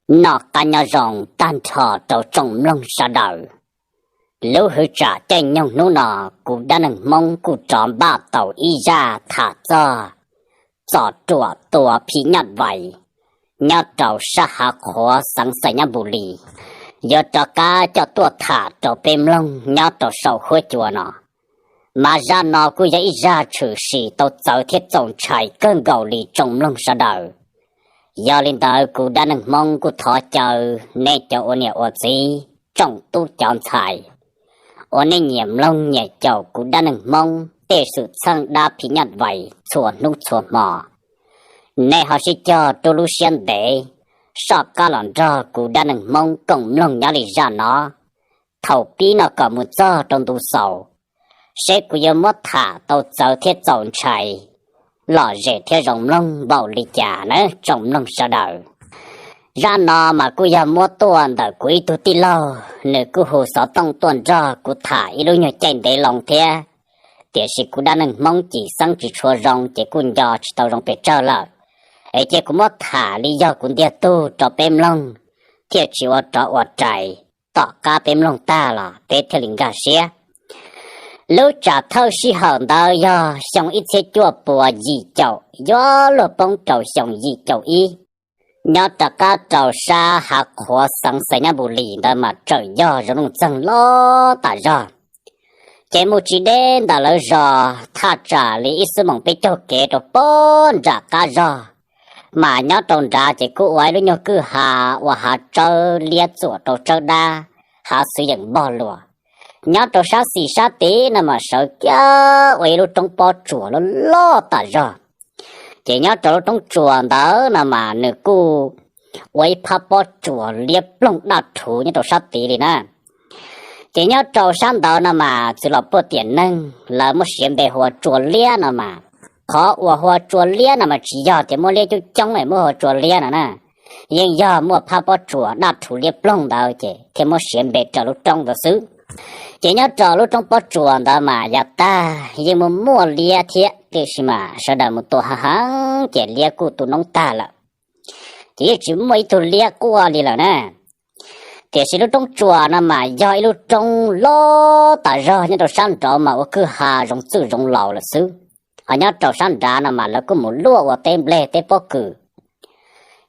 Noj qab nyob zoo tag nrho rau tsoom mloog sawv daws. Lub hwv tsam caij nyoog hnub no, kuv dab neeg Hmoob kuj rov npaj tau ib zaj tham txog txom ruam tua phim nyuj vais nyob rau sab Hav Qhuav xeev Xais Nyab Npus Lis, yuav rov qab coj tuaj tham rau peb mloog nyob rau saum huab cua no. Mas zaj no kuj yog ib zaj tshwm sim tau txawv thiab txaus ntshai kawg nkaus li tsoom mloog sawv daws. Yog li ntawd kuv dab neeg Hmoob kuj thov caw nej cov ua niam ua txiv, tsoom tub cov ntxhais, uas nej nyiam mloog nyiam caum kuv dab neeg Hmoob tej xwm txheej dab phim nyuj vais txhua hnub txhua hmo, nej ho sib cog rub lub siab ntev soj qab los nrog kuv dab neeg Hmoob koom mloog nyob li zaj no thaum pib no kom mus txog rau ntu xaus, seb kuv yuav muab tham tau txawv thiab txaus ntshai, lom zem thiab zoo mloog npaum li cas nawb tsoom mloog sawv daws. Zaj no mas kuj yog muab tuaj ntawm kuv ib tug tij laug, nws kuj hu xov tooj tuaj nrog kuv tham ib lub nyuag caij ntev loo thiab, tiam sis kuv dab neeg Hmoob cim xeeb tsis tshua zoo ces kuj nco tsis tau zoo pes tsawg lawm. Es cia kuv muab tham li yog kuv ntiag tug rau peb mloog, thiaj tsis ua rov ua rais, tom qab peb mloog tag los peb thiaj li nkag siab. Lub tsam thawj sij hawm ntawd yog xyoo ib txhiab cuaj pua yim caum yuav luag poob rau xyoo yim caum ib, nyob rov qab rau sab Hav Qhuav xeev Xais Nyab Npus Lis ntawd mas tseem yog zoo nuj txeeg loj tas zog. Ces mus tsis deb ntawm lawv zos thaj tsam li ib xuab moos peb caug kev rau pem nram qab zog, mas nyob rau nrad ces kuj ua ib lub nyuag kwj ha ua hav tsawb liab txuam rau tsawb dab, hav xwm yeem npog luas. Nyob rau sab xis sab tid no mas sawv kiag ua ib lub roob pob tsuas loj loj tas zog. Ces nyob rau lub roob tsuas ntawd no mas nws kuj ua ib phab pob tsuas liab ploog daj rhuv nyob rau sab tid li na. Ces nyob rau sab ntawd no mas txwm los puag tiam neeg lawv muab siav npe hu ua Tsua Liab no mas, qhov uas hu ua Tsua Liab no mas tsis yog tias muaj liab coob coob es muab hu ua Tsua Liab no na, yeej yog muaj phab pob tsuas daj rhuv liab ploog ntawd ces thiaj muab siav npe raws lub roob ntawd xwb. Ces nyob rau lub roob pob tsuas ntawd mas yav tag yeej muaj muaj liab thiab, tiam sis mas sawv daws mus tua heev heev ces liab kuj tu noob tag lawm, ces yeej tsis muaj ib tug liab quaj li lawm na. Tiam sis lub roob tsuas no mas yog ib lub roob loj tas zog, nyob rau sab nraud mas ua kwj ha zoo txwj zoo laus lawm xwb, ho nyob rau sab nrad no mas lawv kuj mus luaj ua teb nplej teb pob kws.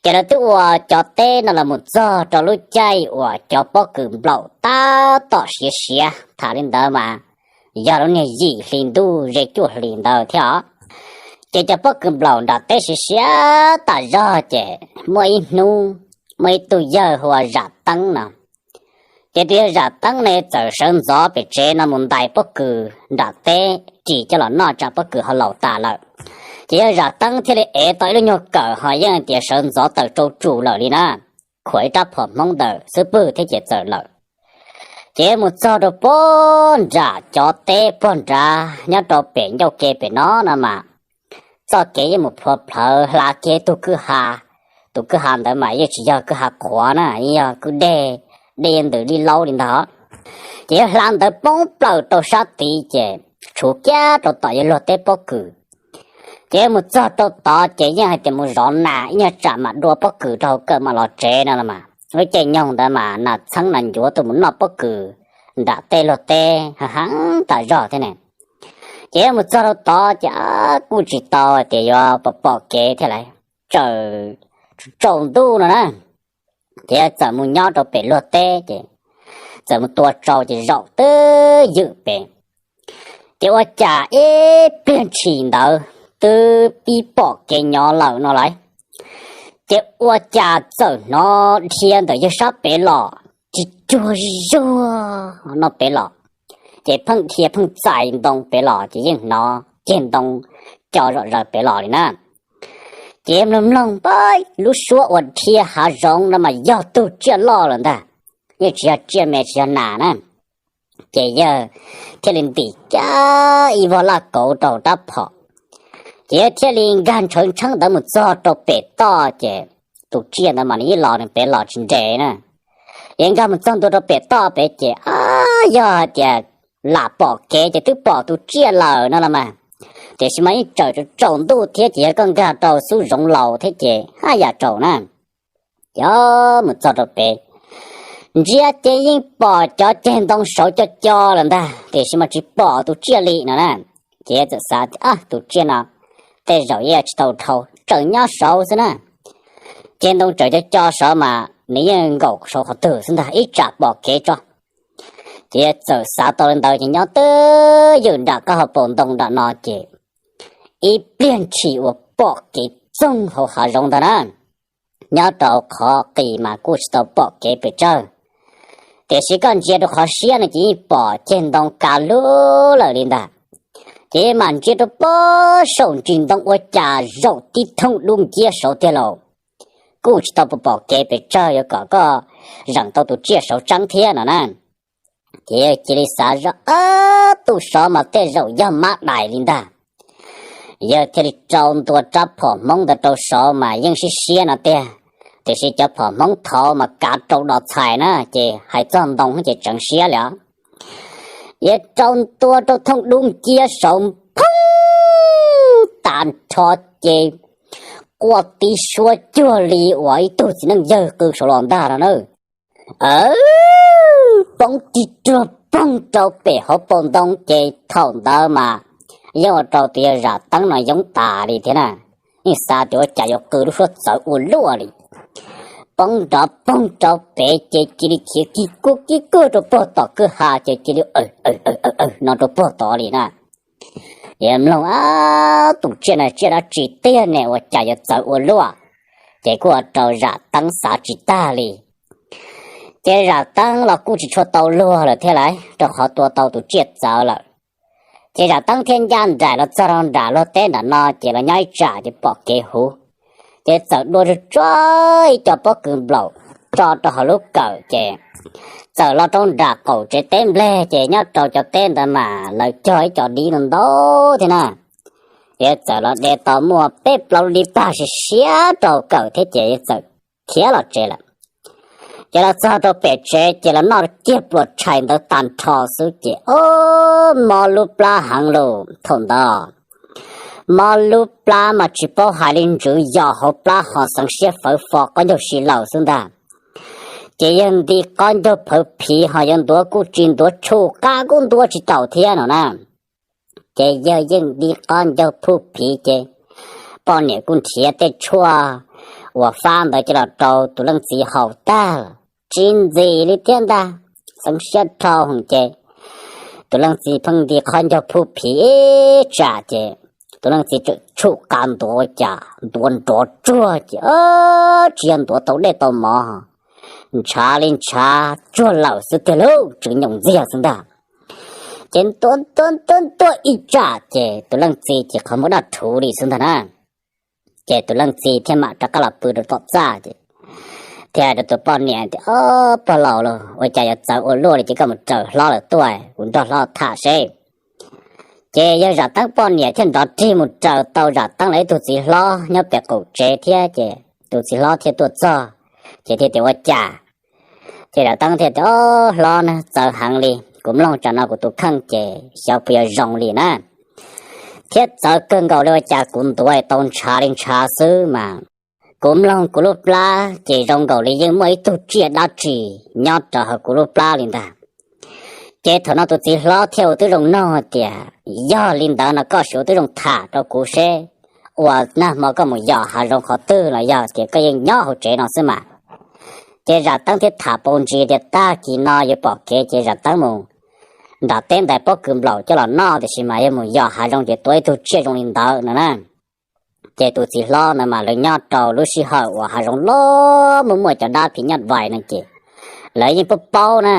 Ces lawv twb ua cov teb no los mus txog rau lub caij uas cov pob kws nplaum tab tom siav siav, tham li ntawd mas yog lub niag yim hli ntuj ze cuaj hlis ntawd thiab os. Ces cov pob kws nplaum nram teb siav siav tas zog ces muaj ib hnub, muaj ib tug yawg hu ua Zam Teeb no. Ces tus yawg Zam Teeb ne txawm sawv ntxov pem tsev no mus ntais pob kws nram teb ris coj los noj tsam pob kws ho laus tas lawm. Ces yawg Zam Teeb thiaj li ev tau ib lub nyuag kawm ho yeej tias sawv ntxov tawm tsau tsus lawm li na, khuam ib rab phom Hmoob ntawm xub pwg thiab ces txawm lawm. Ces mus txog rau pem nram cov teb pog nrad nyob rau pem ncauj ke pem no no mas, txoj kev yeej mus plhuav plhawv hla kiag tus kwj ha. Tus kwj ha ntawd mas yeej tsis yog kwj ha qhuav na, yeej yog kwj deg, dej yeej ntws li laub li ntawd. Ces yog hla ntawd poob plaws rau sab tid ces tshuv kiag rau tom yawg luag teb pob kws. Ces mus txog rau tod ces yeej hais tias mus zov nas ib nyuag tsam mam dua pob kws rau hauv kawm mam los tsev no los mas, lub caij nyoog ntawd mas nas txheeb nas ncuav tuaj mus noj pob kws nram tej luag teb heev heev tas zog thiab ne. Ces mus txog rau tod ces kuj tsis tau tias yuav pom pom kev thiab lawm, tsaus, tsaus ntuj no na. Ces txawm mus nyob rau pem luag teb ces txawm mus tua tsau ces zaum twb ywm pem. Ces ua cas ib pliag ntshis ntawd twb pib pom kev nyob lawm no lawm. Ces ua cas txawm hnov dhia ntawm yawg sab pem los, tsis tsuag zuag no pem los, ces pheej dhia pheej txais ntoo pem los ces yeej hnov ceg ntoo co zom zaws pem los li na. Ces mloog mloog pab lub suab uas dhia hav zoov no mas yog tug tsiaj loj lawm ntag, yeej tsis yog tsiaj me tsis yog nas na. Ces yawg thiaj li ntim kiag ib vog laj kauv rau rab phom, ces yawg thiaj li nkag ntshaw ntsheeb ntawd mus txog rau pem toj ces tus tsiaj ntawd mas nws ib los nws pem los tsis nres na. Yawg nkag mus txog ntua rau pem toj pem ces a, yog hais tias lam pom kev ces twb pom tus tsiaj lawm no los mas, tiam sis mas yeej tsaus, tsaus ntuj thiab ces yog koj nkag rau xub zoov laus thiab ces haj yam tsaus na. Ces mus txog rau pem, ntsia ces yeej pom cov ceg ntoo saud co co lawm ntag, tiam sis mas tsis pom tus tsiaj li no na. Ces txawm xav tias, tus tsiaj no tej zaum yeej tsis tau dhau, tseem nyob saud xwb na. Ceg ntoo tseem co co saud mas nws yeej nkaum saud qhov twg xwb ntag, ib tsam pom kev tso. Ces txawm xav tau li ntawd ces nyob twj ywm nram qab hauv paus ntoo nram no ces ib pliag ntshis uas pom kev txoog hauv hav zoov ntag na. Nyob rau qhov qis mas kuj tsis tau pom kev pes tsawg, tiam sis koj ntsia rau qhov siab no ces yeej pom ceg ntoo kav lug lawm li ntag. Ces mam ntsia rau pob saum ntsis ntoo ua cas zaum tib thooj dub nciab saud tiag lauj. Kuj tsis tau pom kev pes tsawg yuav kom koj zeem tau tus tsiaj saud tseeb thiab no na. Ces yawg cia li xav zoj, tus saud mas tej zaum yog mab dais li ntag. Yawg thiaj li rau ntua rab phom hmoob ntawd rau saud mas yeej siab siab no tiag, tiam sis cov phom hmoob thaud mas kav rau dos txhais na ces hais txog ntoo ces tseev siab li os. Yawg rau ntua rau thooj dub nciab saud phoob tas nrho ces quaj tib suab cuag li uas ib tug txiv neej yawg qw saud los ntag no na. Poob tib ruag poog rau pem hauv paus ntoo ces thaum ntawd mas yeej ua rau tus yawg Zam Teeb no yoob tas li thiab na. Yeej xav tias ua cas yuav qw lub suab txawv ua luaj li. Poob nrov poog rau pem ces cia li khiav kig kuj kig kuj rau puag tom kwj ha ces cia li no rau puag tod li na. Yawg mloog, tus tsiaj no tsiaj dab tsi tiag ne ua cas yuav txawv ua luaj? Ces kuj ua rau Zam Teeb xav tsis tag li. Ces Zam Teeb los kuj tsis tshua tau luag lawm thiab lauj, rau qhov tua tau tus tsiaj txawv lawm. Ces Zam Teeb thiaj ncaj nraim los txog rau nram luag teb nram no ces los nyob ib tsam ces pom kev huv. Ces txawm dua tsuag tsuag ib co pob kws nplaum tso rau hauv lub kawm ces txawm los rau nram qaum tsev teb npleg ces nyob rau cov teb ntawd mas lawv cog ib co dib ntau ntau thiab na. Ces txawm los de tau muaj peb plaub lib pag siav siav rau kawm thiab ces txawm khiav los tsev lawm. Ces los txog rau pem tsev ces los noj kiag pluas tshais ntawd tag nrho xwb ces ob, mob lub plab heev lawm thaum ntawd. Mob lub plab mas tsis paub hais li, ntswv yos hauv plab ho xeev siab fawv fo qaub ncaug si laws xwb ntag. Ces yawg nti qaub ncaug phuj phiv ho yuav ntuav kuj tsis ntuav, tshuj qab kuj ntuav tsis taus thiab no na. Ces yawg yeej nti qaub ncaug phuj phiv ces poj niam kuj nrhiav tej tshuaj uas fab ntawd coj los rau tus leej txiv haus tag lawm tsis ntxim li thiab ntag. Xeev siab dhau ces tus leej txiv pheej nti qaub ncaug phuj phiv ib tsam ces tus leej txiv tseem tshuj qab ntuav ua cas ntuav nrov tsuag ces tsis yog ntuav tau dej tau mov, ntshav li ntshav tsuag lawm xwb tiag lauj, tseem nyoos ntxiag xwb ntag. Ces ntuav ntuav ntuav ntuav ib tsam ces tus leej txiv ces qhov muag daj rhuv li xwb ntag na. Ces tus leej txiv thiaj mam rov qab los pw rau tom txaj ces thiaj hais rau tus poj niam tias, Ob, pog laus lauj, ua cas yuav txawv ua luaj li, ces koj mus raws hlob lawm tuaj, kuv nrog hlob tham seb. Ces yawg Zam Teeb poj niam thiaj nrov rig mus raws tau Zam Teeb lawv ib tug txiv hlob nyob pem qaum tsev thiab ces tus txiv hlob thiaj tuaj txog, ces thiaj tias, Ua cas? Ces Zam Teeb thiaj tias, Ob, hlob na, txawv heev li, kuv mloog tsam no kuv tus kheej ces xyov puas yuav zoo li na. Thiab txawv kawg nkaus li, ua cas kuv ntuav tau ntshav li ntshav xwb mas kuv mloog kuv lub plab ces zoo nkaus li yeej muaj ib tug tsiaj dab tsi nyob rau hauv kuv lub plab li ntag. Ces thaum no tus txiv hlob thiaj ua tib zoo nug tias, Yog li ntawd no koj sim ua tib zoo tham rau kuv seb, ua nag hmo koj mus yos hav zoov qhov twg los yog tias koj yeej nyob hauv tsev no xwb mas? Ces Zam Teeb thiaj tham pau ntsis tias tag kis no yuav pom kev ces Zam Teeb mus nram teb ntais pob kws nplaum coj los noj, tiam sis mas yog mus yos hav zoov ces tua ib tug tsiaj zoo li ntawd no na. Ces tus txiv hlob ntawd mas lawv nyob rau lub sij hawm uas hav zoov loj muaj muaj cov dab phim nyuj vais no ces lawv yeej paub paub na.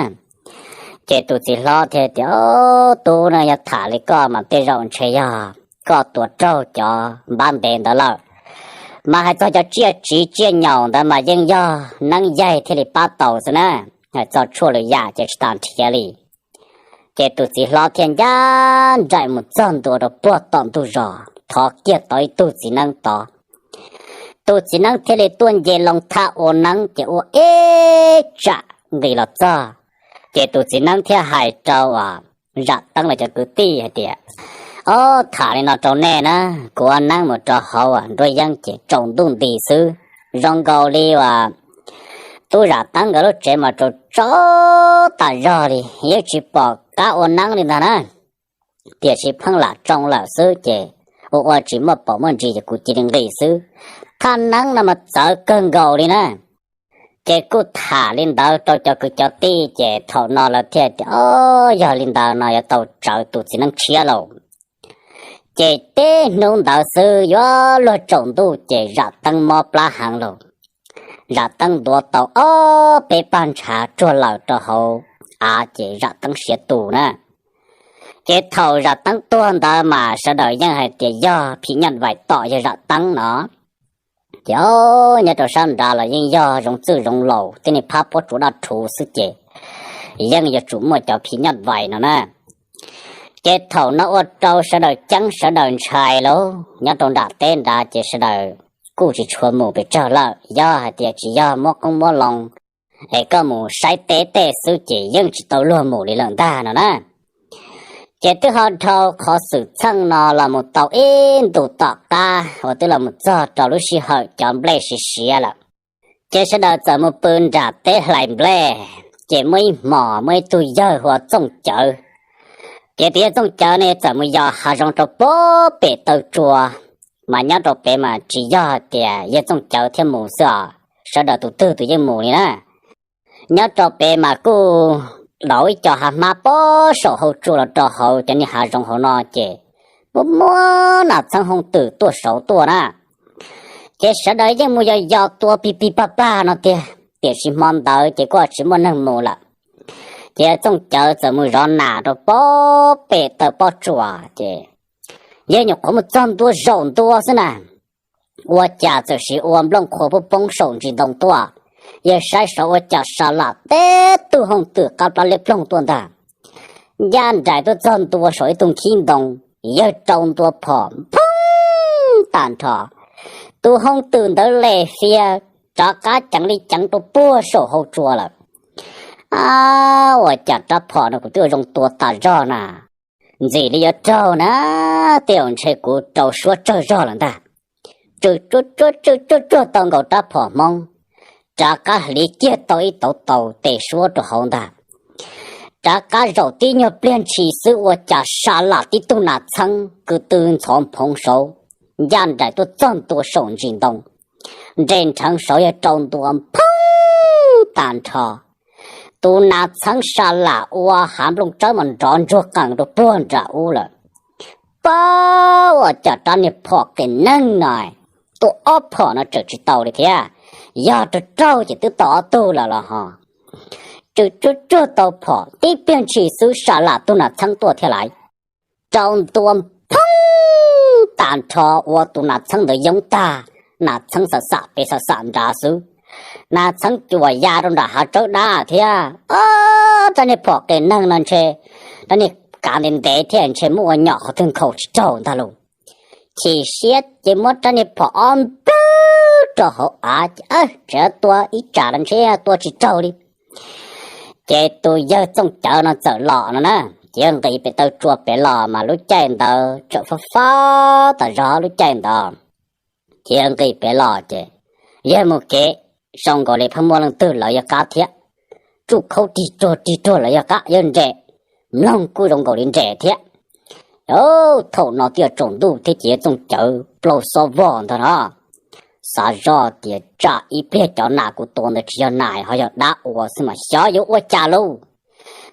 Ces tus txiv hlob thiaj tias, Ob, tub na, yog tham li koj mas tej zaum ntshe yog koj tua raug cov npab ntev ntawd lawm. Mas hais txog cov tsiaj tsiv tsiaj nyaum ntawd mas yeej yog neeb yaig thiaj li pab tau xwb na. Hais txog tshuaj lwm yam ces tsis tas nrhiav li. Ces tus txiv hlob thiaj ncaj nraim mus txog ntua rau puag tom ntug zos thov kiag tau ib tug txiv neeb tod. Tus txiv neeb thiaj li tuaj nce loo thaj ua neeb ces ua ib tsam nqis los txog, ces tus txiv neeb thiaj hais rau Zam Teeb lawv cov kwv tij hais tias, Ob, tham li no rau nej na, kuv ua neeb mus rau hauv nruab yeeb ces tsaus ntuj nti xwb, zoo nkaus li uas tub Zam Teeb nkawd lub tsev mas tsaus tsaus tas zog li, yeej tsis pom qab ua neeb li ntag na. Tiam sis pheej lam tsoo lawm xwb ces ua ua tsis muaj pom muaj ntsis ces kuv cia li nqis xwb. Thaj neeb no mas txawv kawg nkaus li na. Ces kuj tham li ntawd rau cov kwv cov tij ces thaum no lawv thiaj tias, O, yog li ntawd no yuav tau tsawv tus txiv neeb tshiab lauj. Ces tib hnub ntawd xwb yuav luag tsaus ntuj ces Zam Teeb mob plab heev lauj. Zam Teeb ntuav tau ob peb pag ntshav tsuag lawm rau hauv av ces Zam Teeb siav tus na. Ces thaum Zam Teeb tuag ntawd mas sawv daws yeej hais tias yog phim nyuj vais tom yawg Zam Teeb no. Ces nyob rau sab nrad los yeej yog zoov txwj zoov laus tej niag phab pob tsuas daj rhuv xwb ces yeej yuav tsum muaj cov phim nyuj vais no na. Ces thaum no ua rau sawv daws ceeb sawv daws ntshai lauj, nyob rau nram teb nrad ces sawv daws kuj tsis tshua mus pes tsawg lawm, yog hais tias tsis yog muab qoob muab loo es koj mus saib teb tej xwb ces yeej tsis tau luag mus li lawm ntag no na. Ces twb ho dhau qhov xwm txheej no los mus tau ib ntus tom qab uas twb los mus txog rau lub sij hawm cov nplej siav siav lawm, ces sawv daws txawm mus pw nram teb hlais nplej. Ces muaj ib hmos muaj ib tug yawg hu ua Txooj Cawv. Ces tus yawg Txooj Cawv ne txawm mus yos hav zoov rau pem taw tsua, mas nyob rau pem mas tsis yog hais tias yawg Txooj Cawv thiaj mus xwb os, sawv daws tus twg tus yeej mus li na. Nyob rau pem mas kuj daus ib co hav hmab pem saum hauv tsua los rau hauv cov niag hav zoov hauv no ces muaj muab nas txheeb hooj twm tuaj saud tuaj na. Ces sawv daws yeej mus yos yos tua pig pig pag pag no tiag, tiam sis hmo ntawd ces kuj tsis muaj neeg mus lawm. Ces Txooj Cawv txawm mus zov nas rau pem taw pob tsuas ces yawg nyuam qhuav mus txog ntua zaum ntua xwb na, ua cas txawm sim ua nplooj qhuav poob poob saum ntsis ntoo tuaj. Yawg saib saud ua cas sa lam teb tug hooj twm qab plab liab ploog tuaj ntag, ncaj nraim tuaj txog ntua saum ib tug nkhib ntoo. Yawg rau ntua phom nphoob tag nrho, tus hooj twm ntawd les fias rov qab ceev li ceev rau puag saum hauv tsua lawm. Ab, ua cas rab phom no kuv twb ua zoo tua tas zog na, ntxim li yuav raug na, tej zaum ntshe kuv rau suab tsawg zog lawm ntag. Tsw tsuag tsuag tsuag tsuag tsuag tau nkaus rab phom hmoob, rov qab hliv kiag tau ib tauv taus tes suab rau hauv ntag. Rov qab zaum tib nyuag pliag ntshis xwb ua cas sa lam tib tug nas txheeb kwv tw ntxhov phoov saud, ncaj nraim tuaj txog ntua saum ntsis ntoo, nres nrheev saud yawg rau ntua nphoob tag nrho. Tus nas txheeb sa lam ua hav nplooj tsawb mas nrov ntsuag qees rau puag nram ub lawm. Pab, ua cas rab niag phom qias neeg no, tua ob phom no tseem tsis tau li thiab, yog raug raug ces twb tau ob tug lawm los ho. Tsw tsuag tsuag tau phom tib pliag ntshis xwb sa lam tug nas txheeb tuaj thiab lais, rau ntua nphoob tas nrho ua tus nas txheeb ntawd yoob tag, nas txheeb xam xam pem xam xam nrad xwb. Nas txheeb cuam ya rau nram hav tsawb dab thiab. Rab niag phom qias neeg no ntshe rab niag kav ntev ntev thiab ntshe muab ua nyom qhov twg nkhaus tsis raug ntag lauj. Chim siab ces muab rab niag phom ob nplawg rau hauv av ces tseem tua ib tsam los ntshe tua tsis raug li. Ces tus yawg Txooj Cawv no txawm los no na, ces yawg nqis pem taw tsua pem los mas lub caij ntawd tseem fab fab tas zog lub caij ntawd. Ces yawg nqis pem los ces yawg mus kev zoo nkaus li pheej muaj leej twg lawv yawg qab thiab. Tsuj khaub rig ruag rig ruag lawv yawg qab yawg nres, mloog kuj zoo nkaus li nres thiab. Thaum no twb yuav tsaus ntuj thiab ces yawg Txooj Cawv plaub xob vog ntag no, xav zoj tias tsam ib pliag cov nas kuv tua ntawd tsis yog nas ho yog dab ua xwb mas xyov yuav ua cas lauj.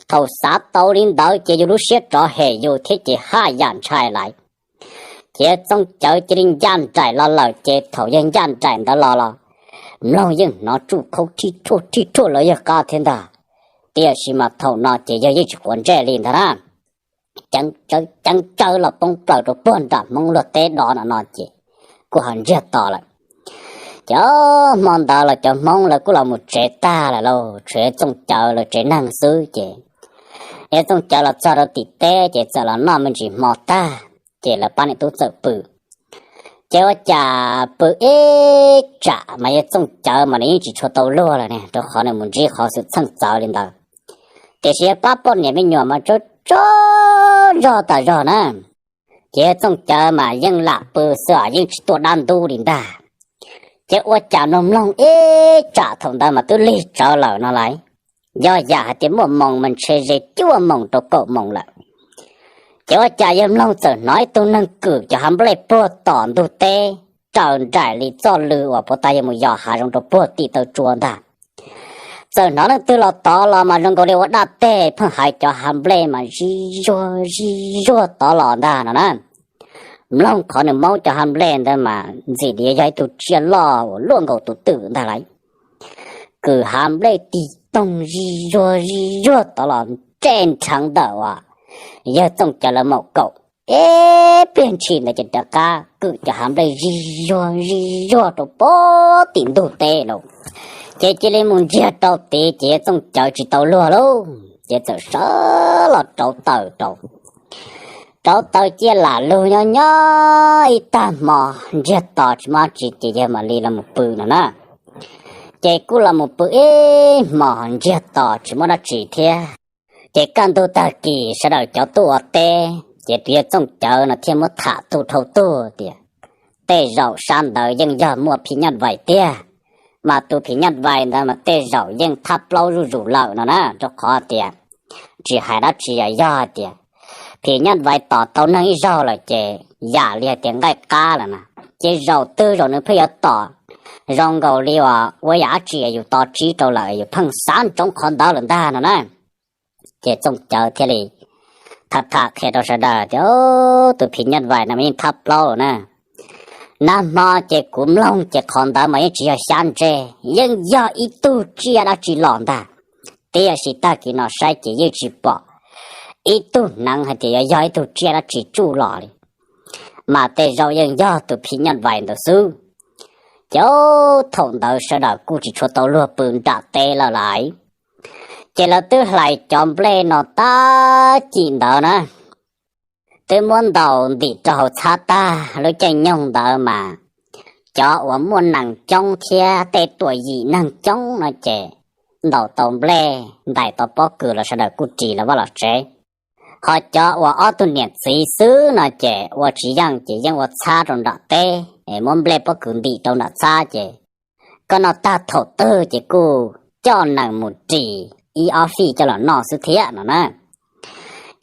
Thaum xav tau li ntawd ces yus lub siab rov hem yus thiab ces haj yam ntshai lawm. Ces yawg Txooj Cawv cia li ncaj nraim los lawm ces thaum yawg ncaj nraim ntawd los los mloog yeej hnov tsuj khaub rig ruag rig ruag lawv yawg qab thiab ntag. Tiam sis mas thaum no ces yawg yeej tsis quav ntsej li ntag na. Ceev tsawv los poob plaws rau puag nram Hmoob luag teb do no no ces kuj ho ntsiag to lawm. Ces hmo ntawd los cov Hmoob lawv kuj los mus tsev tag lawm lauj, tshuav yawg Txooj Cawv lawv tsev neeg xwb ces yawg Txooj Cawv los txog rau tim teb ces txawm los noj me ntsis hmo tag ces lawv pab niam tub txawm pw. Ces ua cas pw ib tsam mas yawg Txooj Cawv mas nws yeej tsis tshua tau luag lawm ne, rau qhov nws mus ntsib qhov xwm txheej txawv li ntawd. Tiam sis yawg pab poj niam me nyuam mas tsaug tsaug zog tas zog na. Ces yawg Txooj Cawv mas yeej lam pw xwb os, yeej tsis tuaj dab ntub li ntag. Ces ua cas mloog mloog ib tsam thaum ntawd mas twb lig tsawv lawm no lais, yog yam hais tias muaj moos mas ntshe ze cuaj moos rau kaum moos lawm. Ces ua cas yawg mloog txawm hnov ib tug neeg kwm cov hav nplej puag tom ntug teb, raws nraim li txoj lw uas puag ta yog mus yos hav zoov rau puag tim taw tsua ntag. Txawm hnov leej twg los tod los mas zoo nkaus li ua daj teg pheej hais cov hav nplej mas zig zuag zig zuag tod los ntag no na. Mloog qhov nws maub cov hav nplej ntawd mas ntxim li yog ib tug tsiaj loj uas luaj nkaus tus twm ntag lais. Kwm hav nplej tig toog zig zuag zig zuag tod los ntsej nrheev ntawm uas yawg Txooj Cawv lawv maum kaum. Ib pliag ntshis ntawd ces rov qab kwm cov hav nplej zig zuag zig zuag rau puag tim ntug teb lawm. Ces cia li mus ntsiag rau tid ces yawg Txooj Cawv tsis tau luag lauj, ces txawm sawv los rauv taws rau rauv taws cia lam lug nyob nyob ib tag hmo, ntsiag to tsis muaj dab tsi ces yawg mam li los mus pw no na. Ces kuj los mus pw ib hmos ntsiag to tsis muaj dab tsi thiab. Ces kaj ntug tag kis sawv daws cov tuaj ua teb ces tus yawg Txooj Cawv no thiaj muab tham tuj dhau tuag tias tej zaum sab ntawd yeej yog muaj phim nyuj vais tiag, mas tus phim nyuj vais ntawd mas tej zaum yeej thab plaub zuj zus lawm no na, rau qhov tias tsis hais dab tsi yog tias phim nyuj vais tom tau neeg ib zaug lawm ces yam li hais tias nqaij qab lawm na, ces zaum twg zaum nws pheej yuav tom zoo nkaus li uas ua yam dab tsi yus tos tsib rau lawm yus pheej xav ntsoov qhov ntawd lawm ntag no na. Ces Txooj Cawv thiaj li tham tham qhia rau sawv daws tias tus phim nyuj vais no mas yeej thab plaub lawm na. Nag hmo ces kuv mloog ces qhov ntawd mas yeej tsis yog xyab ntsej, yeej yog ib tug tsiaj dab tsi los ntag. Tiam sis tag kis no saib ces yeej tsis pom ib tug hneev hais tias yuav yog ib tug tsiaj dab tsi tsuj los li, mas tej zaum yeej yog tus phim nyuj vais ntawd xwb. Ces thaum ntawd sawv daws kuj tsis tshua tau luag pw nram teb lawm lais. Ces lawv twb hlais cov nplej no tag kis ntawd na, twb muab ntaus ntim rau hauv txhab tag. Lub caij nyoog ntawd mas cov uas muaj nees coob thiab tej tuam yim neeg coob no ces ntaus tau nplej ntais tau pob kws los sawv daws kuj ris los vaj los tsev. Ho cov uas ob tug niam txiv xwb no ces ua tsis yeej ces yeej ua txhab rau nram teb, muab nplej pob kws ntim rau nram txhab ces koj noj tag thaum twg ces kuj coj nees mus ris ib ob fij coj los noj xwb thiab no na.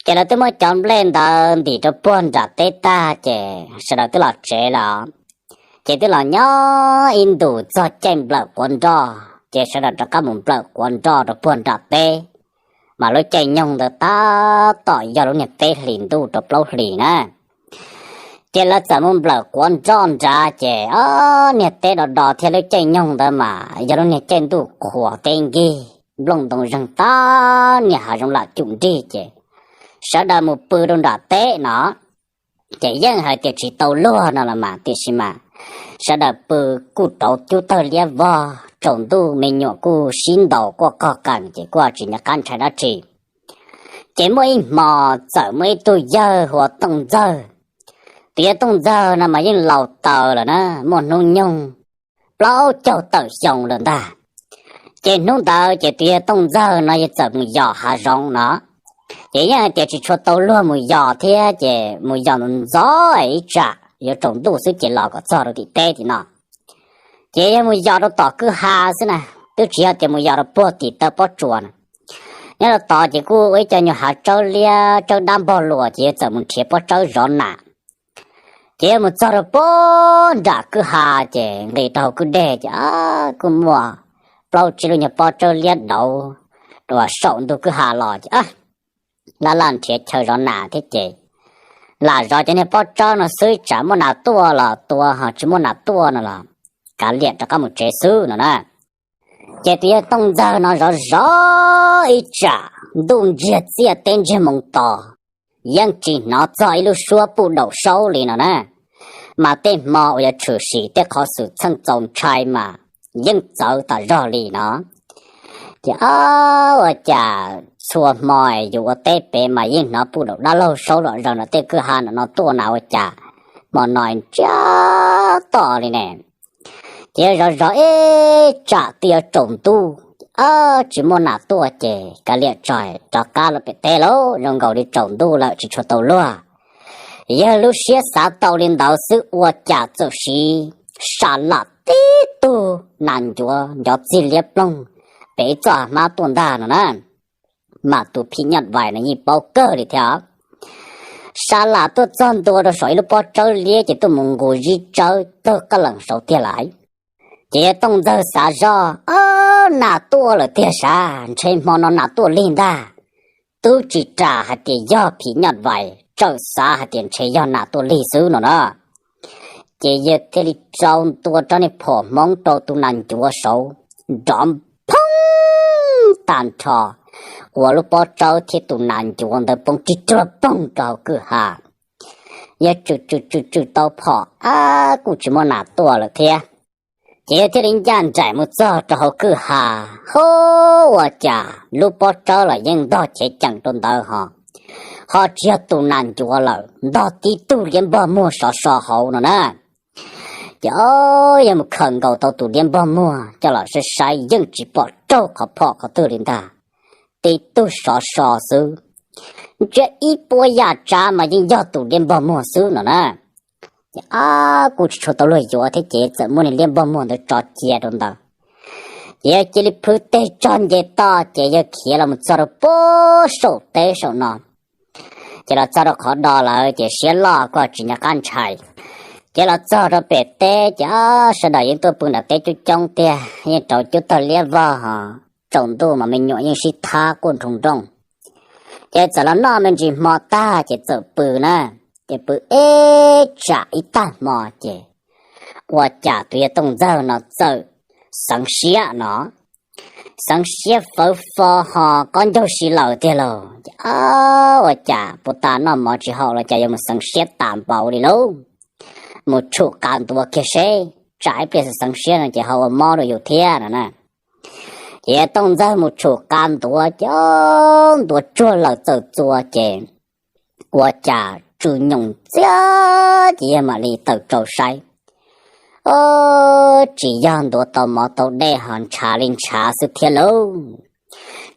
Ces lawv twb muab cov nplej ntawd ntim rau puag nram teb tag ces sawv daws twb los tsev lawm. Ces twb los nyob ib ntus txog caij nplawm quav nroj ces sawv daws rov qab mus nplawm quav nroj rau puag nram teb. Mas lub caij nyoog ntawd tab tom yog lub niag peb hlis ntuj rau plaub hlis na. Ces lawv txawm mus nplawm quav nroj nrad ces ob niag teb do do thiab lub caij nyoog ntawd mas yog lub niag caij ntuj qhuav teb nkig, nplooj ntoo zeeg tag niag hav zoov lam cum nrig ces sawv daws mus pw rau nram teb no. Ces yeej hais tias tsis tau luag no los mas tiam sis mas sawv daws pw kuj rauv cub tawg liab vog, tsaus ntuj me nyuam kuj sib ntaus quaj qog qees ces kuj tsis nco qab ntshai dab tsi. Ces muaj ib hmo txawm muaj ib tug yawg hu ua Tooj Ntxawg. Tus yawg Tooj Ntxawg no mas yeej laus taws lawm na, muaj hnub nyoog plaub caug tawm xyoo lawm ntag. Ces hnub ntawd ces tus yawg Tooj Ntxawg no yawg txawm mus yos hav zoov no. Ces yeej hais tias tsis tshua tau luag mus yos thiab ces mus yos ntxov ntxov ib tsam yuav tsaus ntuj xwb ces los kom txog rau tim teb tim no. Ces yawg mus yos rau tom kwj ha xwb na, twb tsis yog tias mus yos rau puag tim taw pob tsuas na. Nyob rau tod ces kuj ua ib co nyuag hav tsawb liab tsawb dab npog luas ces yawg txawm mus nrhiav pob tsawb zov nas. Ces yawg mus txog rau puag nram kwj ha ces nqis rau hauv kwj deg ces kuj muaj plaub tsib lub nyuag pob tsawb liab dauv uas saum ntug kwj ha los ces laj laj nrhiav chaw zov nas thiab ces lam zov cov niag pob tsawb no xwb, tsam muaj nas tuaj los tua, ho tsis muaj nas tuaj no los kav liam rov qab mus tsev xwb no na. Ces tus yawg Tooj Ntxawg no zov zov ib tsam ntuj ntsiag txiaj teb ntsiag moo tos, yeej tsis hnov txog ib lub suab puj daum saub li no na. Mas tej hmo uas yuav tshwm sim tej qhov xwm txheej txaus ntshai mas yeej txawv tas zog li no. Ces ua cas txhua hmo yus ua teb pem mas yeej hnov puj daum dab laug saub zom zaws nram tej kwj ha no tuaj na, ua cas hmo no ntsiag to li ne? Ces yawg zov zov ib tsam twb yuav tsaus ntuj, tsis muaj nas tuaj ces kav liam tso, rov qab los pem teb lauj, zoo nkaus li tsaus ntuj lawm tsis tshua tau luag. Yawg lub siab xav tau li ntawd xwb ua cas txawm siv sa lam tib tug nas ncuav ncov txig liab ploog pem txoj hmab tuaj ntag no na. Mas tus phim nyuj vais no yeej paub kawg li thiab. Sab lam tuaj txog ntua rau saum ib lub pob tsawb liab ces tuaj mus nqus zib tsawb tawg qab lees saud tiag lawm. Ces yawg Tooj Ntxawg xav zoj, Nas tuaj lawm tiag sav, ntshe hmo no nas tuaj lig ntag. Twb tsis ras hais tias yog phim nyuj vais, txawm xav hais tias ntshe yog nas tuaj lig xwb no na. Ces yawg thiaj li rau ntua rab niag phom hmoob rau tus nas ncuav saud, nrov phoob tag nrho, ua lub pob tsawb thiab tus nas ncuav ntawd poob rig ruag poog rau hauv kwj ha. Yawg tswm tswm tswm tswm tau phom, ab, kuj tsis muaj nas tuaj lawm thiab. Ces yawg thiaj li ncaj nraim mus txog rau hauv kwj ha, ho, ua cas lub pob tsawb los yeej ntog cev ceem rau ntawd ho, ho tsis yog tus nas ncuav lawm, ntog tib tug liab npog muag sov so hauv no na. Ces yawg mus khawm nkaus tau tus liab npog muag coj los saib saib yeej tsis pom raug qhov phom qhov twg li ntag, tib tug sov so xwb. Ntsia ib puab yam tsav mas yeej yog tus liab npog muag xwb no na. Ces ab, kuj tsis tshua tau luag yuav thiab ces txawm muab niag liab npog muag ntawd tso cia rau ntawd. Ces yawg cia li phwv teg tsog nce toj ces yawg khiav los mus txog rau puag saum teb saum no. Ces los txog rau qhov do lawm ces siab loj kuj tsis nco qab ntshai. Ces los txog rau pem teb ces sawv daws yeej tuaj pw nram teb coob coob tiag, yeej rauv cub tawg liab vog ho, tsaus ntuj mas me nyuam yeej sib thab quaj nroo nrooj. Ces txawm los noj me ntsis hmo tag ces txawm pw na. Ces pw ib tsam ib tag hmo ces ua cas tus yawg Tooj Ntxawg no txawm xeev siab no, xeev siab fawv fo ho qaub ncaug si lawm tiag lauj. Ua cas puag ta noj mov tsis haum los cas yuav mus xeev siab tas npaum li lauj. Mus tshum qab ntuav kiag seb, tsam ib pliag xeev siab no ces ho ua mob rau yus thiab no na. Ces yawg Tooj Ntxawg mus tshum qab ntuav ces ntuav tsuag lawm txawm txua ces ua cas tsw nyoos ntxiab ces yawg mam li tawm rau saib. Tsis yog ntuav tau mov tau dej ho ntshav li ntshav xwb thiab lauj.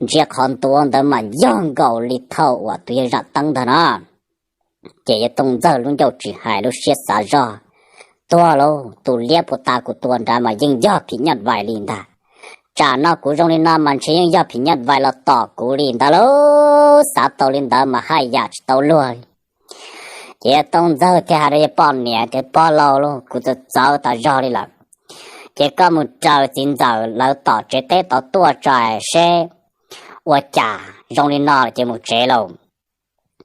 Ntsia qhov ntuav ntawd mas yog nkaus li thaum uas tus yawg zam teeb ntag na. Ces yawg Tooj Ntxawg lub ncauj tsis hais lub siab xav zoj, tuag lauj, tus liab puag ta kuv tua nrad mas yeej yog phim nyuj vais li ntag. Tsam no kuv zoo li no mas ntshe yeej yog phim nyuj vais los tom kuv li ntawd lauj. Xav tau li ntawd mas haj yam tsis tau luag li. Ces yawg Tooj Ntxawg thiaj hais rau yawg poj niam tias, Pog laus lauj, kuv txawv txawv tas zog li lawm. Ces koj mus raws txiv ntxawm lawv tom tsev teb tod tuaj tso seb ua cas, zoo li no ces mus tsev lauj.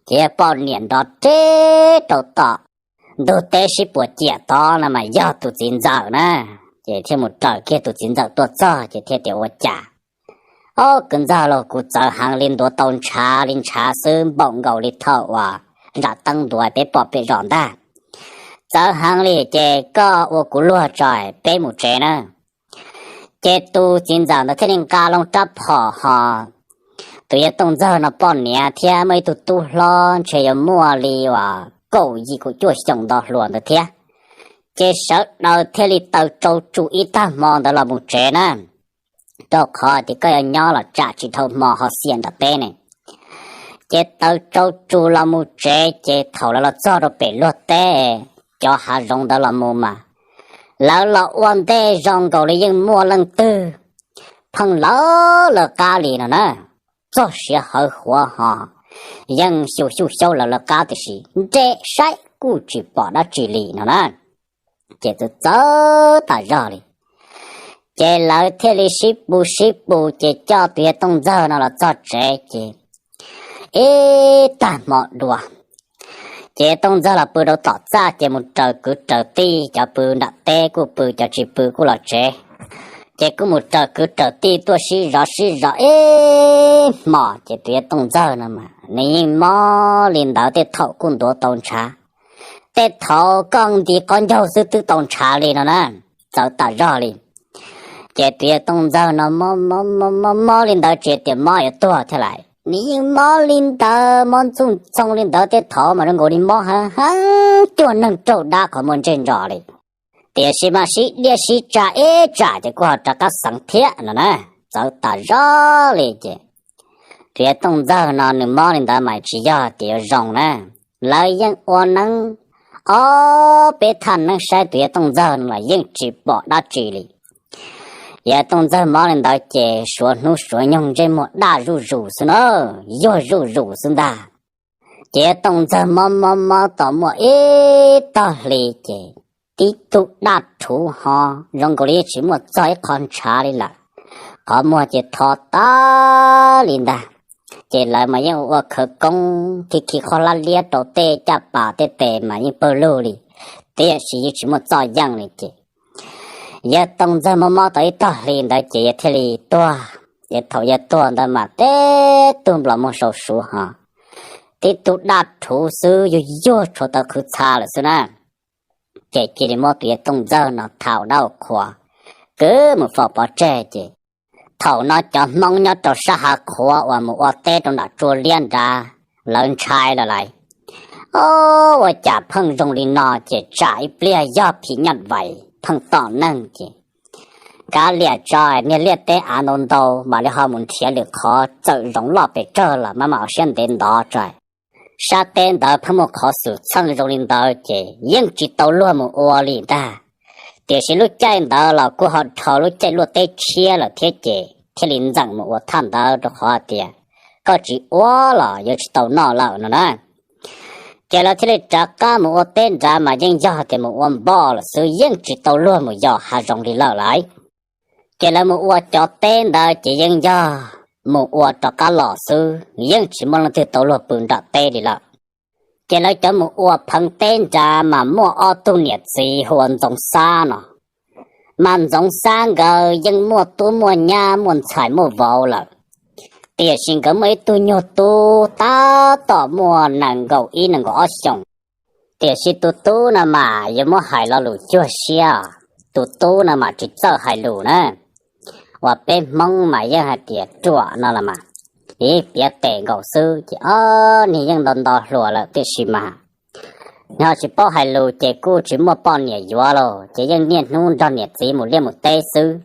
Ces yawg poj niam nrov reb rau tom ntug teb sib puas ciam tod no mas yog tus txiv ntxawm na. Ces thiaj mus raws kiag tus txiv ntxawm tuaj txog ces thiaj tias, Ua cas, ob kwv ntxawg lauj, kuv txawv heev li, ntuav tau ntshav li ntshav xwb, npaum nkaus li thaum uas zam teeb ntuav peb pom pem zos ntag. Txawv heev li ces koj ua kuv luag tso, peb mus tsev na. Ces tus txiv ntxawm ntawd thiaj li nqa loo rab phom ho, tus yawg Tooj Ntxawg no poj niam thiab muaj ib tug tub hlob ntshe yuav muaj li uas kaum yim kaum cuaj xyoos nto hluas ntawd thiab. Ces sawv daws thiaj li taws tsau tsus ib tag hmo ntawd los mus tsev na, rau qhov tias koj yuav nyob los tsam tsis dhau hmo ho xiam nram teb ne. Ces taws tsau tsus los mus tsev ces thaum lawv los txog rau pem luag teb, cov hav zoov ntawd los mus mas lawv los ua ntej zoo nkaus li yeej muaj leej twg pheej lawv lawv qab li no na. Txog siav hawv huav ho yeej xyu xyuj xyaub lawv lawv qab tiam sis nres saib kuj tsis pom dab tsi li no na. Ces txawv txawv tas zog li. Ces lawv thiaj li sib pus sib pus ces coj tus yawg Tooj Ntxawg no los txog tsev ces ib tag hmo dua, ces yawg Tooj Ntxawg los pw rau tom txaj ces mus raws kwv raws tij, cov pw nram teb kuj pw, cov tsis pw kuj los tsev. Ces kuj mus raws kwv raws tij tuaj sib zov sib zov ib hmos ces tus yawg Tooj Ntxawg no mas nws yeej mob li ntawd, tej thaum kuj ntuav tau ntshav, tej thaum koj nti qaub ncaug xwb twb tau ntshav li no na. Txawv tas zog li. Ces tus yawg Tooj Ntxawg no mob mob mob li ntawd tsis tias mob yuav tuag thiab lawm, nws yeej mob li ntawd, mob ntxuj ntxoo li ntawd, tej thaum mas zoo nkaus li mob heev heev cuag neeg raug dab qhov muag ntsej ntsos li. Tiam sis mas sib diaj sib tsa ib tsam ces kuj ho rov qab xeev thiab no na. Txawv tas zog li ces tus yawg Tooj Ntxawg no nws mob li ntawd mas tsis yog tias yuav zoo na. Lawv yeej ua neeb ob peb thaj neeb saib tus yawg Tooj Ntxawg no los yeej tsis pom dab tsi li. Yawg Tooj Ntxawg mob li ntawd ces suav hnub suav nyoog ntsej muag daj zuj zus xwb na, yuag zuj zus xwb ntag. Ces yawg Tooj Ntxawg mob mob mob tau muaj ib tog hli ces tib tug daj rhuv ho zoo nkaus li tsis muaj txog ib qho ntshav li lawm, qhov muag ces tho tas li ntag. Ces lawv mas yeej ua khawv koob khi khi qhov hlab liab rau tej caj pas tej tes mas yeej pawg lug li, tiam sis yeej tsis muaj txoj yeej li ces yawg Tooj Ntxawg mob mob tau ib tog hli ntawd ces yawg thiaj li tuag. Ces thaum yawg tuag ntawd mas tib tug nplos muag sau suav ho, tib tug daj rhuv xwb yuag yuag tshuav tawv qhwv txha lawm xwb na. Ces cia li muab tus yawg Tooj Ntxawg no thau dab qhua kwv mus faus pov tseg ces thaum no cov Hmoob nyob rau sab hav qhuav uas mus ua teb rau nram tsua liab nrad lawv ntshai lawm lauj. Ob, ua cas pheej zoo li no ces tsam ib pliag yog phim nyuj vais pheej tom neeg ces kav liam tso, niag liaj teb av ntau ntau mam li ho mus nrhiav lwm qhov txawm zoov loj pes tsawg los mam mam ua siab ntev ntov tso. Sab teb ntawd pheej muaj qhov xwm txheej zoo li ntawd ces yeej tsis tau luag mus ua li ntag. Tiam sis lub caij ntawd los kuj ho dhau lub caij luaj teb tshiab lawm thiab ces thiaj li ntxeem mus ua thaj ntawd rau qhov hais tias koj tsis ua los yuav tsis tau noj lawm no na. Ces lawv thiaj li rov qab mus ua teb nrad mas yeej yog tias mus ua npoj lawm xwb, yeej tsis tau luag mus yos hav zoov li lawm lauj. Ces lawv mus ua cov teb ntawd ces yeej yog mus ua rov qab los xwb, yeej tsis muaj leej twg tau luag pw nram teb li lawm. Ces lawv cov mus ua pheev teb nrad mas muaj ob tug niam txiv hu ua Ntxoov Xab no. Mas Ntxoov Xab nkawd yeej muaj tub muaj nyab muaj ntxhais muaj vauv lawm, tiam sis nkawd muaj ib tug nyuag tub tab tom muaj nees nkaum ib nees nkaum ob xyoos. Tiam sis tus tub no mas yuav muab hais lo lus cuag siab, tus tub no mas tsis txawj hais lus na. Uas peb Hmoob mas yeej hais tias ruam no los mas, ib piav tes nkaus xwb ces ob niag yeej nto nto hluas lawm tiam sis mas nws ho tsis paub hais lus ces kuj tsis muaj poj niam yuav lauj, ces yeej niaj hnub nrog niam txiv mus liaj mus teb xwb.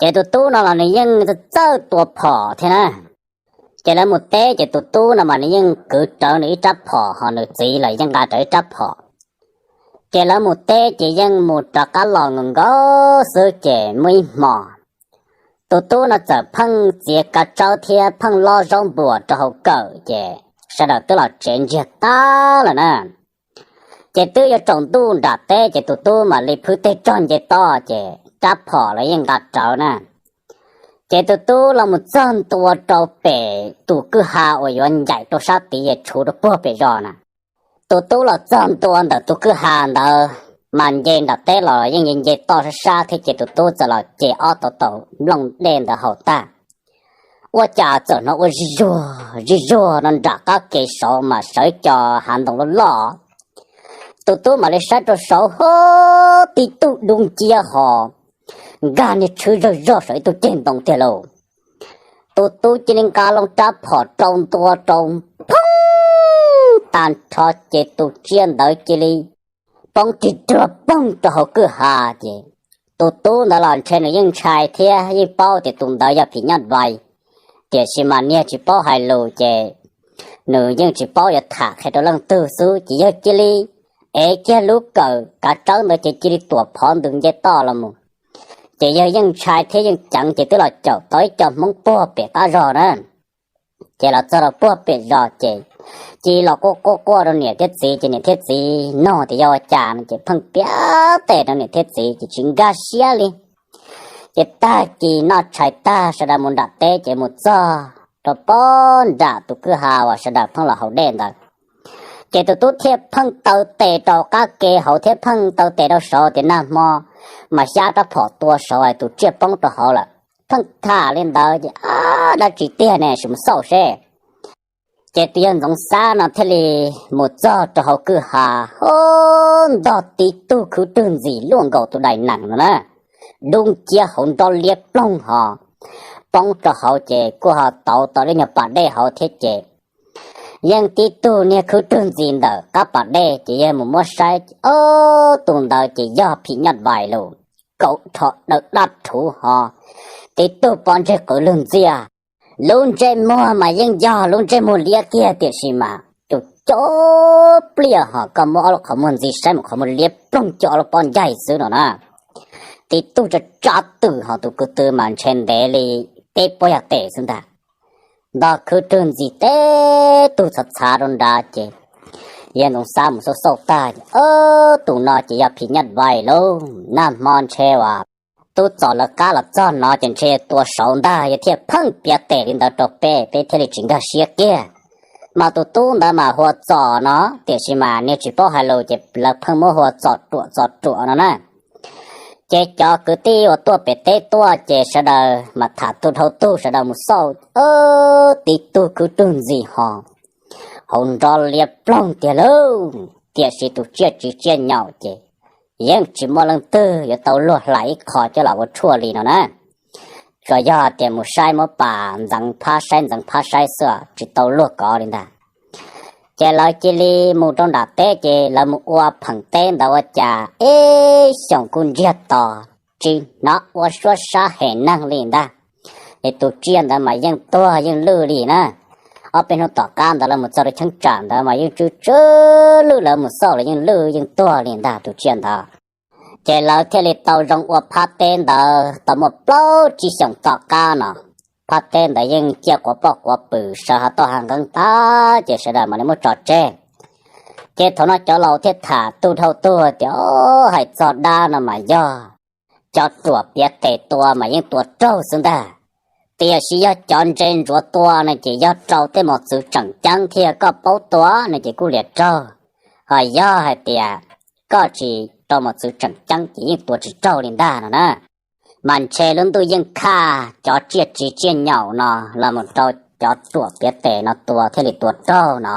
Ces tus tub no los nws yeej txawj tua phom thiab na. Ces lawv mus teb ces tus tub no mas nws yeej kwv rawv nws ib rab phom, ho nws txiv los yeej nqa rawv ib rab phom. Ces lawv mus teb ces yeej mus rov qab los nkaus nkaus xwb ces muaj ib hmo tus tub no txawm pheej txiav kav tsawb thiab pheej lob zaub npuas rau hauv kawm ces sawv daws twb los tsev ntsiag tag lawm na. Ces twb yuav tsaus ntuj nram teb ces tus tub mam li phwb tej rog nce toj ces rab phom los yeej nqa rawv na. Ces tus tub los mus txog ntua rau pem tus kwj ha uas yuav ncaim rau sab tid es tshuv rau puag pem zos na. Tus tub los txog ntua ntawm tus kwj ha ntawd mas nce nram teb los yeej nce toj sab sab thiab ces tus tub txawm los ces ob tau taus nplooj dej ntawd haus tag. Ua cas txawm hnov ua zij zuag zij zuag no nram qab ke saud mas sawv cov hav ntoo loj loj. Tus tub mam li saib rau saud ho tib tug dub nciab ho nkag niag tshwb zawg zog saum ib tug ceg ntoo tiag lauj. Tus tub cia li nqa loo rab phom rau ntua rau phooj tag nrho ces tus tsiaj ntawd cia li poob rig ruag poog rau hauv kwj ha ces tus tub ntawd los ntshe nws yeej ntshai thiab yeej paub tias tus ntawd yog phim nyuj vais, tiam sis mas niag tsis paub hais lus ces nws yeej tsis paub yuav tham qhia rau leej twg xwb ces yawg cia li ev kiag lub kawm kav tsawb ntawd ces cia li tuam phov ntws nce toj los mus. Ces yawg yeej ntshai thiab yeej ceev ces twb los caum tau ib co Hmoob puag pem qab zos na. Ces los txog rau puag pem zos ces cia li los quaj quaj quaj rau niam thiab txiv ces niam thiab txiv nug tias yog ua cas no ces pheej piav tes rau niam thiab txiv ces tsis nkag siab li. Ces tag kis noj tshais tag sawv daws mus nram teb ces mus txog rau pob nram tus kwj ha uas sawv daws pheej los haus dej ntawd. Ces tus tub thiaj pheej taw tes rau qab ke hauv thiab pheej taw tes rau saud tias nag hmo mas xyab rab phom tua saud es tus tsiaj poob rau hauv lawm. Pheej tham li ntawd ces ab dab tsi tiag ne, sim mus xauj seb. Ces tus yawg Ntxoov Xab no thiaj li mus txog rau hauv kwj ha, ho ntog tib tug khwv rwg ntxim luaj nkaus tus daim nees no na, dub nciab hauv nrob liab ploog ho poob rau hauv ces kuj ho tauv tau lub nyuag pas dej hauv thiab ces yeej tib tug niag khwv rwg ntxim ntawm qab pas dej ces yawg mus muab saib, ob, tus ntawd ces yog phim nyuj vais lus, kaum rho daw dab rhuv ho tib tug pob ntseg qwv lug ntxiag. Lub ntsej muag mas yeej yog lub ntsej muag liab kiag tiam sis mas tus tau pliaj ho koj muab ob lub qhov muag ntxiv saib mus qhov muag liab ploog cuag ob lub pob ncaig xwb no na. Tib tug tsa tsa twm ho tus kwv tw mas ntshe ntev li peb puas yog tes xwb ntag. Nto khwb rwg ntxiv teb tug txhav txhav rau nrad ces yawg Ntxoov Xab mus xauj xauj tag ces, Tus no ces yog phim nyuj vais lauj, nag hmo ntshe uas tub txom lawv qab los txog no ces ntshe tua saud ntag, yog thiaj pheej piav tes li ntawd rau peb, peb thiaj li tsis nkag siab kiag. Mas tus tub ntawd mas hu ua Txom no, tiam sis mas niag tsis paub hais lus ces lawv pheej muab hu ua Txom Ruam, Txom Ruam no na. Ces cov kwv tij uas tuaj pem teb tuaj ces sawv daws mas tham tug dhau tug, sawv daws mus xauj, tib tug khwb rwg ntxiv ho hauv nrov liab ploog tiag lauj, tiam sis tus tsiaj tsiv tsiaj nyaum ces yeej tsis muaj leej twg yuav tau luag hlais ib qho coj los ua tshuaj li no na. Tsuas yog tias mus saib muab pas ntxeev phab saib ntxeev phab saib xwb, tsis tau luag kov li ntag. Ces lawv cia li mus rau nram teb ces lawv mus ua pheem teb ntawd ua cas ib xyoos kuj ntsiag to, tsis hnov ua suab sab hem neeg li ntag. Es tus tsiaj ntawd mas yeej tuag yeej lwj li na. Ob peb hnub tom qab ntawd lawv mus txog rau cheeb tsam ntawd mas yeej tsw tsw lwj, lawv mus xauj los yeej lwj yeej tuag li ntag tus tsiaj ntawd. Ces lawv thiaj li tau zoo ua phab teb ntawd tau muaj plaub tsib xyoos tom qab no. Phab teb ntawd yeej ciaj quav poj quav pws, sawv hav toj hav nqeeb tag ces sawv daws mam li muab tso tseg. Ces thaum no cov laus thiaj tham tug dhau tug tias, Hais txog dab no mas yog cov ruam piav tes tua mas yeej tua raug xwb ntag. Tiam sis yog cov ntse ntsuav tua no ces yog rau tej mos txwv tseem ceeb thiab koj paub tua no ces kuj liam raug. Ho yog hais tias koj tsis rau mos txwv tseem ceeb ces yeej tua tsis raug li ntag no na. Mas ntshe lub ntuj yeej khaj cov tsiaj tsiv tsiaj nyaum no los mus rau cov ruam piav tes no tua thiaj li tua raug no.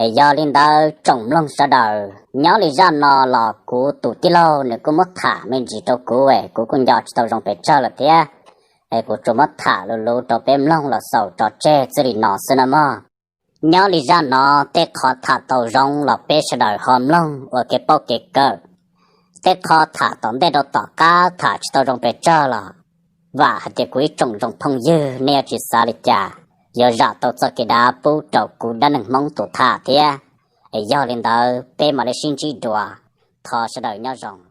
Es yog li ntawd tsoom mloog sawv daws, nyob li zaj no los kuv tus tij laug nws kuj muab tham me ntsis rau kuv es kuv kuj nco tsis tau zoo pes tsawg lawm thiab. Es kuv tsuas muab tham luv luv rau peb mloog los xaus tso tseg txij li no xwb na mog. Nyob li zaj no tej qhov tham tau zoo los peb sawv daws ho mloog ua kev paub kev kawm. Tej qhov tham tom ntej rau tom qab tham tsis tau zoo pes tsawg los vam hais tias kuv ib tsoom zoo phooj ywg nej yuav tsis xav li cas, yuav zam tau txoj kev dav pub rau kuv dab neeg Hmoob tus tham thiab. Es yog li ntawd peb mam li sib ntsib dua, thov sawv daws nyob zoo.